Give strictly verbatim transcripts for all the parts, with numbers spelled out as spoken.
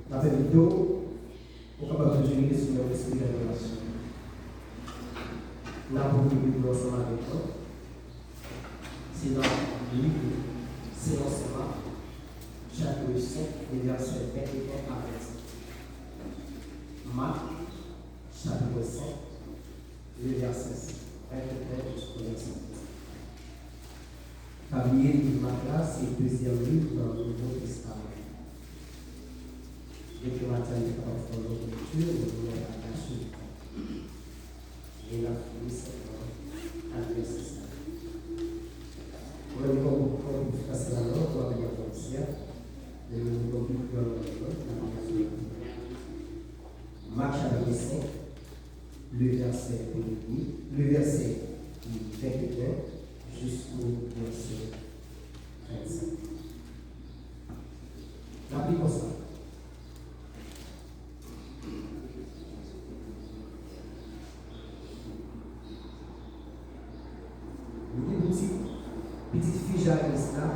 N ap fè pito, ou kapab toujou rete sou yon espri adorasyon. N ap ouvri Bib nou ansanm avèk mwen. Se nan liv Selon Sen Mak, chapit senk, vèsè venteyen a vennsenk. Mak, chapit senk, vèsè venteyen jiska vennsenk. Pa bliye, liv Mak la se dezyèm liv nan Nouvo Testaman. Depi maten, nou kapab fè yon lòt lekti, men nou wè pa gache. Men n ap fini sèlman ak vèsè sa. Mwen, li pa bon pou franse la non, pou apre nan franse a. Men nou, nou, nou, nou, nou, nou, nou, nou, nou, Mak chapit senk, le vèsè premye, le vèsè venteyen jiska vèsè vennsenk. N ap li konsa. Li di pitit, pitit fi Jayiris la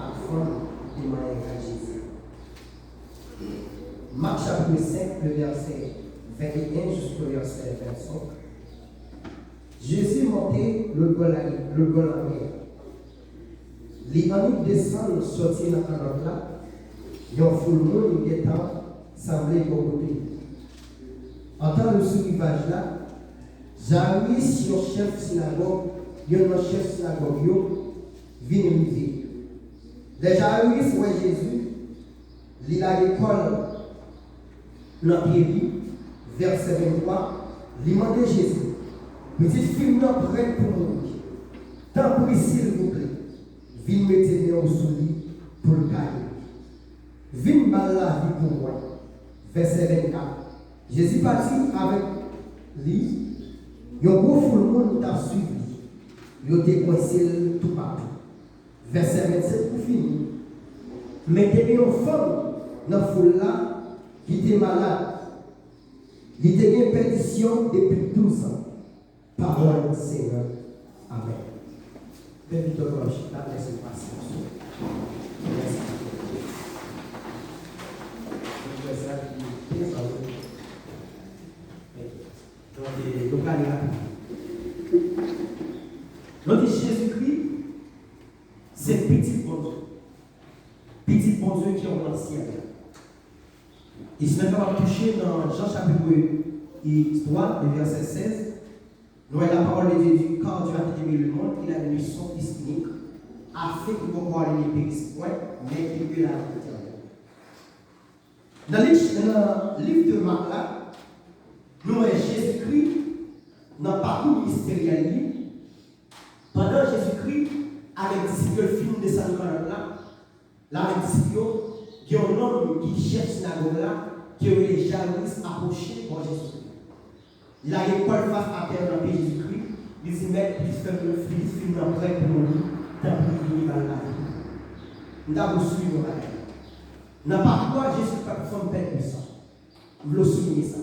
ak fanm ki te manyen kay Jezi. Mak chapit senk, le vèsè venteyen jiska vèsè vennsenk. Jezi monte lòtbò la, lòtbò lanmè a. Li annik desann sòti nan kanòt la, yon foul moun gentan sanble bò kote l. Antan l sou rivaj la, Jayiris, yon chèf sinagòg, youn nan chèf sinagòg yo, vin rive. Lè Jayiris wè Jezi, li lage kò l nan pye li, vèsè venntwa, li mande Jezi, pitit fi m nan prèt pou mouri. Tanpri, silvouplè, vin mete ou sou li pou l gaye. Vin ba l lavi pou mwen. Vèsè vennkat. Jezi pati avèk li, yon gwo foul moun t ap swiv li. Yo te kwense l toupatou. Vèsè vennsenk pou fini. Men te gen yon fanm nan foul la ki te malad. Li te gen pèdisyon depi douz an. Pawòl Senyè. Amèn. Bèl videyo w ap chita, mèsi pou pasyans ou. Mèsi. Mwen kwè sa ki byen sa wi. Donk, eh, nou prale rapid. Nou di Jezikri se Pitit Bondye. Pitit Bondye ki anwo nan syèl la. E si nou kapab touche nan Jan chapit twa, e vèsè sèz, nou wè la parole de Dieu dit, car Dieu a tant aimé le monde, il a donné son Fils unique, afin que quiconque croit en lui ne périsse point, mais qu'il ait la vie éternelle. Nan liv, nan liv de Mak la, nou wè Jezikri nan pakou ministeryèl li, pandan Jezikri avèk disip yo l fin desann kanòt la, l avèk disip yo, gen yon nonm ki chèf sinagòg la, ki yo rele Jayiris, apwoche bò Jezikri. Li lage kò l fas atè nan pye Jezikri, li di, Mèt, pitit frè m nan, pitit fi m nan prè pou mouri, tanpri vini ba l lavi. M ta vle w souliye yon bagay. Nan pakou a, Jezi pa t fanm pèt de san. M vle w souliye sa.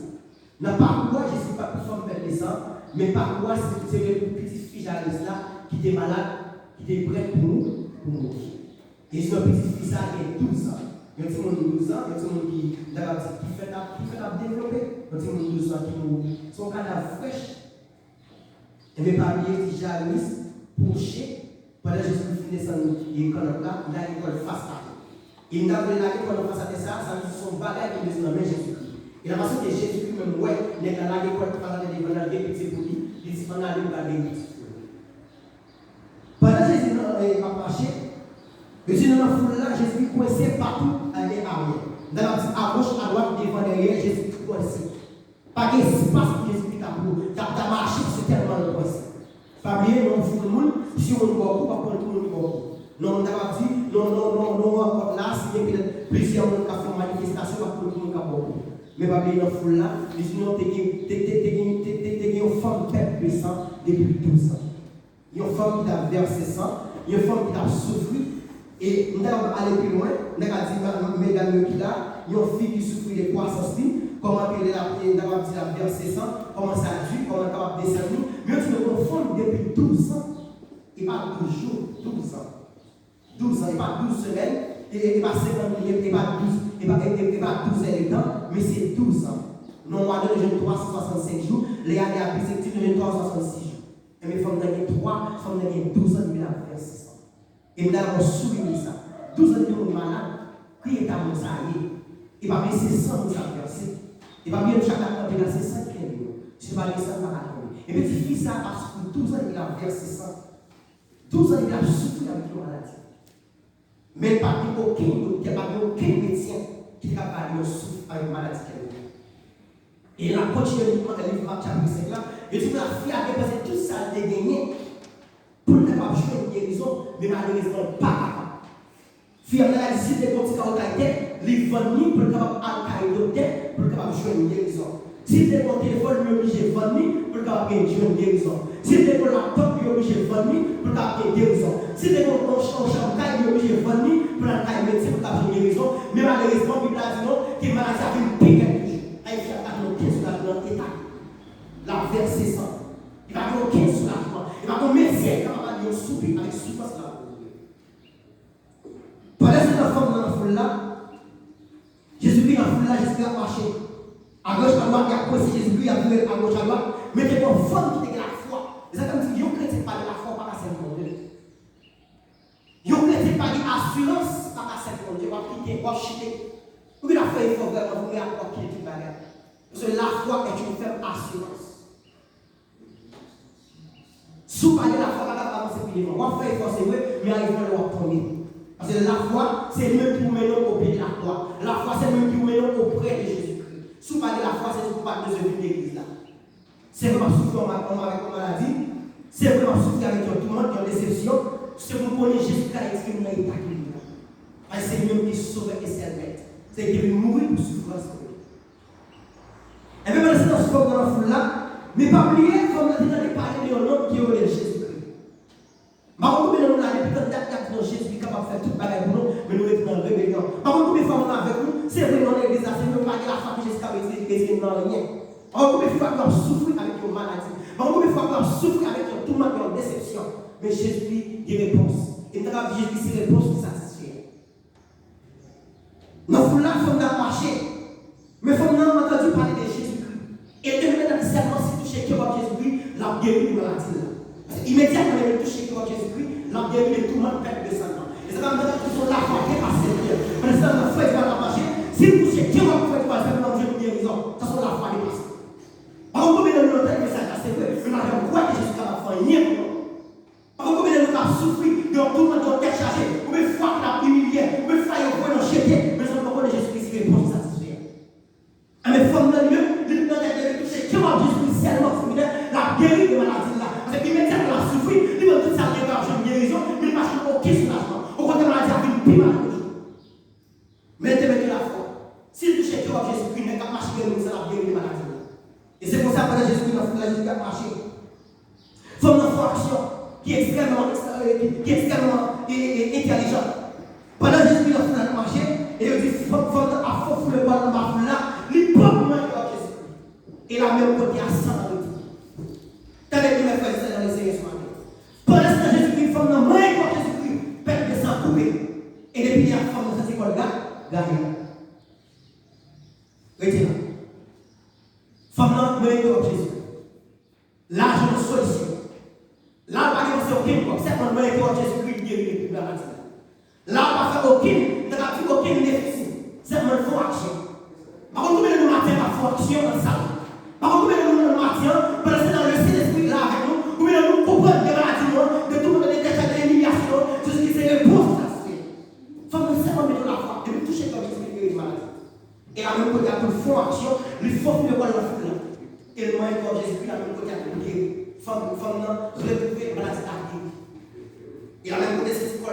Nan pakou a, Jezi pa t fanm pèt de san, men pakou a, se, se te pou pitit fi Jayiris la, ki te malad, ki te prèt pou, pou mouri. E se yon pitit fi sa gen douz an. Yon timoun douz an, yon timoun ki, m ta kapab di, ki fèk ap, ki fèk ap devlope. Yon timoun douz an ki mouri. Se yon kadav frèch. Enben, pa bliye, di Jayiris pwoche, pandan Jezi fin desann kanòt la, li lage kò l fas atè. E m ta vle lage kò l fas atè sa, sa vle di se yon bagay ki bezwen nan men Jezikri. E nan fason ke Jezikri menm wè nèg la lage kò l fas atè devan l, l gen pitye pou li, li di, Ann ale, m pral geri pitit fi w. Pandan Jezi nan, eh, ap mache, yo di nan, nan foul la, Jezi kwense patou, eh, aryè. M ta kapab di agoch, adwat, devan, dèyè, Jezi kwense. Pa gen espas pou Jezi ki ta pou, ta, ta mache, paske tèlman l kwense. Pa bliye, nan yon foul moun, si yon moun bò kou, w ap pran tout moun ki bò kou. Non, m ta kapab di, non, non, non, non, rankont la, si gen petèt plizyè moun k ap fè yon manifestasyon, w ap pran tout moun k ap bò kou. Men pa bliye, nan foul la, li di non, te gen, te, te, te gen, te, te, te gen yon fanm pèt de san depi douz an. Yon fanm ki t ap vèse san, yon fanm ki t ap soufri, e m ta kapab ale pi lwen, m ta ka di ma-, medam yo ki la, yon fi ki soufri de kwasans li, kòman ke lè l ap, m ta kapab di l ap vèse san, kòman sa di, kòman l kapab desann li, men yo di nou yon fanm depi douz an, e pa douz jou, douz an. Douz an, e pa douz semèn, e, e pa senkant minit, e pa douz, e pa, e, e, e pa douz èdtan, men se douz an. Nan yon ane, nou jwenn twa san swasannsenk jou, lè ane a bisèktil, nou jwenn twa san swasannsis jou. Enben, fanm nan gen twa, fanm nan gen douz an depi l ap vèse san. E m ta renmen souliye sa. Douz an depi yon moun malad, ki eta moun sa ye? E pa bliye se san moun sa ap vèse. E pa bliye nou chak la kanpe la, se san ki kenbe nou. Si nou pa gen san, nou pa ka kenbe. Enben, ti fi sa ap soufri douz an depi l ap vèse san. Douz an depi l ap soufri avèk yon maladi. Men pa t gen okenn doktè, pa t gen okenn medsen ki te ka ba li yon souf avèk maladi kè li. E lè n ap kontinye li nan liv Mak chapit senk la, yo di nou lafi a depanse tout sa l te genyen pou l kapab jwenn gerizon, men malerezman, l pa kapab. Fi a, nan la di, si l te gen yon ti kawo kay tè, li vann li pou l kapab al kay doktè, pou l kapab jwenn gerizon. Si l te gen yon telefòn, li oblije vann li pou l kapab gen, jwenn gerizon. Si l te gen yon laptòp, li oblije vann li pou l kapab gen gerizon. Si l te gen yon, yon chanm kay, li oblije vann li pou l al kay medsen pou l kapab jwenn gerizon. Men malerezman, Bib la di nou ke maladi a vin pi rèd toujou. Ayisyen ap gade yon kenz sou lavi nan eta l ap vèse san. Li pa gen yon kenz sou lavi an. Li pa gen yon medsen ki kapab ba li yon soupi avèk soufrans la. Pandan se tan fanm nan nan foul la, Jezikri nan foul la, Jezikri ap mache. Agoch, adwat, y ap kwense Jezikri, y ap vire agoch, adwat. Men te gen yon fanm ki te gen lafwa. Se sa k fè m di, yon kretyen ki pa gen lafwa pa ka sèvi Bondye. Yon kretyen ki pa gen asirans pa ka sèvi Bondye. W ap kite, w ap chite. Ou gen ap fè efò vrèman vre, w ap kite tout bagay. Paske lafwa est une ferme assurance. Si w pa gen lafwa, w pa kapab avanse pi devan. W ap fè efò, se vre, men arive yon lè w ap tonbe. Paske lafwa, se li menm ki pou mennen w o pye de lakwa. Lafwa, se li menm ki pou mennen w oprè de Jezikri. Si w pa gen lafwa, se di w pa t bezwen vin legliz la. Se vre, m ap soufri anba, anba avèk yon maladi. Se vre, m ap soufri avèk yon toumant, yon desepsyon. se pou konnen Jezikri a retire m nan eta ke m ye la. Paske se li menm ki sovè e sèl mèt. Se li ki vin mouri pou soufrans mwen. Ebyen, pandan se tan fanm nan nan foul la, men pa bliye, fanm nan te tande pale de yon nonm ki rele Jezikri. M pa konn konbyen nan nou la, depi tann dat n ap di nou Jezikri kapab fè tout bagay pou nou, men nou rete nan rebelyon. M pa konn konbyen fwa mwen avèk nou, se vre nou nan legliz la, se vre nou pa gen lafwa ke Jezikri ka retire, retire nou nan anyen. M pa konn konbyen fwa nou ap soufri avèk yon maladi. M pa konn konbyen fwa nou ap soufri avèk yon toumant, yon desepsyon. Men Jezikri gen repons. E m ta ka di Jezikri se repons ki satisfè. Nan foul la, fanm nan ap mache. Men fanm nan antandi pale de Jezikri. E li te tande sèlman si l touche kewòb Jezikri, l ap geri de maladi l la. Paske imedyatman lè l touche kewòb Jezikri, l ap geri de toumant pèt de san nan. E sa fè m tande se yon lafwa depase, Senyè. Pandan se tan nan frè di m ap mache, si l touche kewòb frè di m ap fè nan Jezikri gerizon. Sa se yon lafwa depase. Pa konn konbyen nan nou nan tèt mesaj la, se vre, men nou pa janm kwè ke Jezi kapab fè anyen pou nou. Pa konn konbyen nan nou k ap soufri de yon toumant, de yon tèt chaje, oubyen fwa ki ap imilye, oubyen fwa yo voye nou jete, men zòt pa konnen Jezikri se repons ki satisfè. Anben, fanm nan li menm, li nan tèt li, li touche kewòb Jezikri sèlman, simityè, l ap geri de maladi l la. Paske imedyatman l ap soufri, li menm tout sa l gen pou l ap jwenn gerizon, men li pa jwenn okenn soulajman. Okontrè, maladi a vin pi mal toujou. Men li te mete lafwa. Si l touche kewòb Jezikri, nèg k ap mache geri moun sa l ap geri de maladi l la. E se konsa, pandan Jezikri nan foul la, Jezikri ap mache. Fanm nan fè yon aksyon ki ekstrèmman, ki, ki ekstrèmman e, e, entèlijan. Pandan Jezikri nan foul la ap mache, e yo di fanm, fanm nan ap fè foule kò l anba foul la, li pran pou mwen kewòb Jezikri. E la menm kote a san nan rete. Tande byen, frè e sè nan le Senyè, se maten. Pandan se tan Jezikri, fanm nan manyen kò Jezikri, pèt de san koupe. E depi lè a fanm nan santi kò l ga-, gaye. Rete la. Fanm nan manyen kò Jezikri. La jwenn yon solisyon. La l pa depanse okenn kòb, sèlman l manyen kò Jezikri, li geri depi maladi la. La pa fè okenn, m ta ka di okenn defisi. Sèlman l fè yon aksyon. Pa konn konbyen nan nou maten k ap fè yon aksyon nan sal. Pa konn konbyen nan nou nan maten an, pandan se tan le Sentespri la avèk nou, konbyen nan nou konprann de maladi nou an, de toumant, de dechaj, de imilyasyon nou an, Jezikri se repons ki satisfè. Fanm nan sèlman mete lafwa, depi l touche kò Jezikri, li geri maladi. E la menm kote a tou l fè yon aksyon, li fè foule kò l nan foul la. E l manyen kò Jezikri, la menm kote a tou l geri. Fanm, fanm nan retwouve maladi la geri. E la menm kote se ti kò